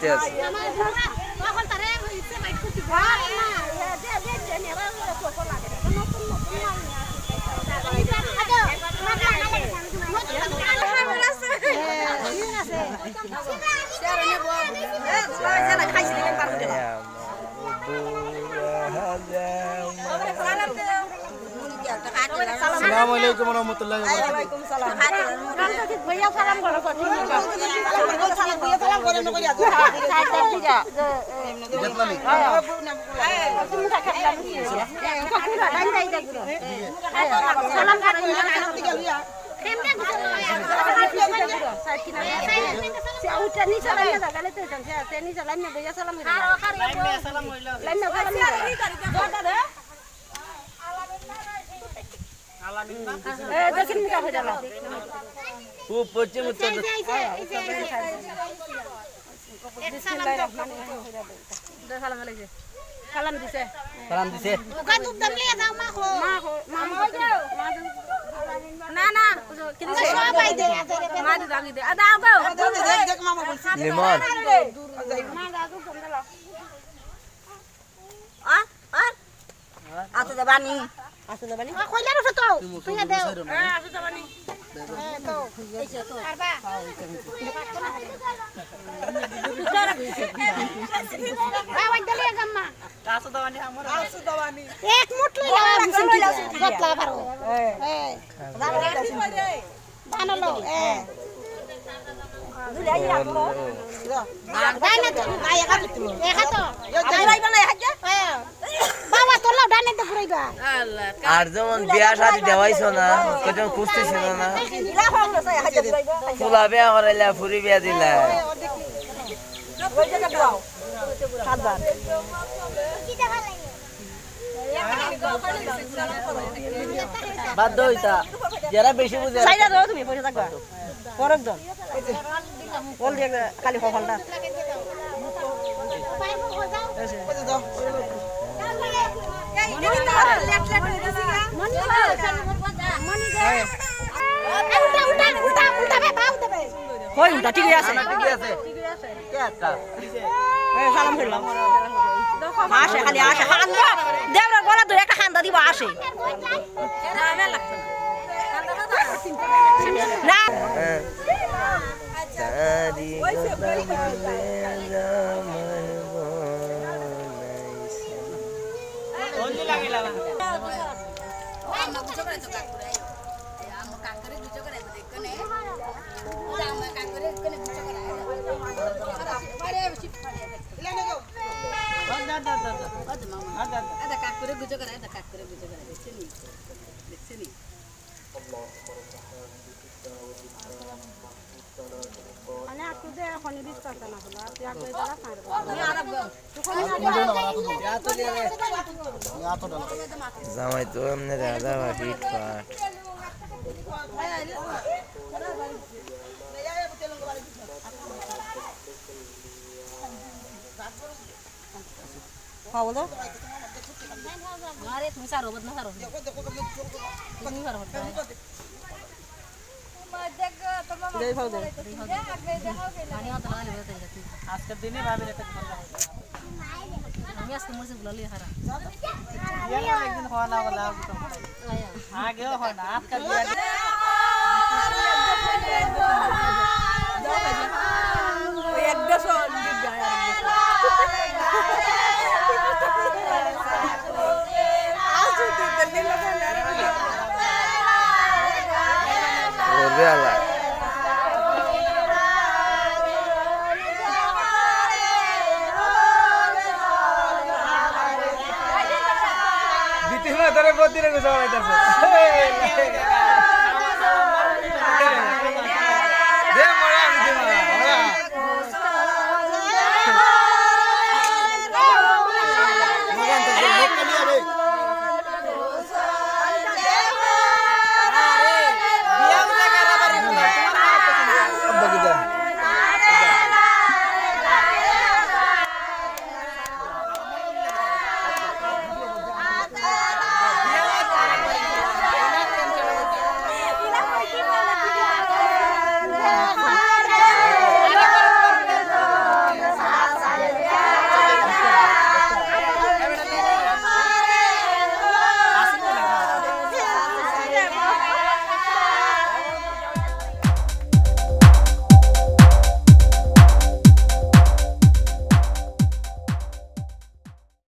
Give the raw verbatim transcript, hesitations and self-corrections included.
Yes. আসসালামু আলাইকুম ওয়া রাহমাতুল্লাহি ওয়া বারাকাতুহু। ভাইয়া সালাম করো, ভাইয়া সালাম করো। সালাম করো। খুব পশ্চিম উত্তর। সালাম দিছে। সালাম দিছে। ওকে দুধ দাম নিয়ে যাও, মা খো। মা খো, মা খো। না, না, কিন্তু সবাই দে। মা দিবে, আমি দে। আ, দাও গো। দেখ, দেখ, মামা বলছি। লিমন। মা দাও, দুধ দাম দিলা। আর, আর? আছে তো বানি। আছে তো বানি? আ, কইলা রসো তো। তুই দেও। হ্যাঁ, আছে তো বানি। হ্যাঁ, তো। এই যে তো। পারবা? আ, ওই দিলে গাম্মা। আছে তো বানি, আমার আছে তো বানি। এক মুঠ লইলা, বড় লাগছে, বুঝছেন কি? লইলা, গতলা পারো। হ্যাঁ। হ্যাঁ। বানালো, এ। বাবা, তোর লাউ ডানে তো ঘুরাইবা। আর যেমন বিয়া শাদি দেওয়াইছো না, কজন খুঁজতেছিল না। ফুলা বিয়া করাইলা, ফুরি বিয়া দিলা। বাদ দাও ইতা। যারা বেশি বুঝে। সাইডে দাও তুমি, বসে থাকবা। পরক দাও। বল দিয়ে খালি কপালটা। উল্টা, উল্টা, উল্টা, উল্টা, বে, বাউ দেবে। কই উল্টা? ঠিকই আছে। ঠিকই আছে। এ, সালাম করলাম। আসে, খালি আসে। কান্দা। দেবরা গলা ধরে একটা কান্দা দিব, আসে। না। জামাই তো এমনি দাদা বা ফিট ফাট। হ্যাঁ, বলো। আরে, তুমি সারো, বদনা সারো। তুমি সারো, বদনা। আজকের দিনে ভাবির একটা বিপদ লাগে। আমি আজকে মরছি গুলালি হারা। বিয়ার পর একদিন হয় না বলে আর কিছু হয় না। আগেও হয় না, আজকাল বিয়ার ওই এক দেশ ওরে আল্লাহ। দ্বিতীয় মাতারে বদিরে গুছা হইতাছে। দে মরা, দ্বিতীয় মাতা, মরা।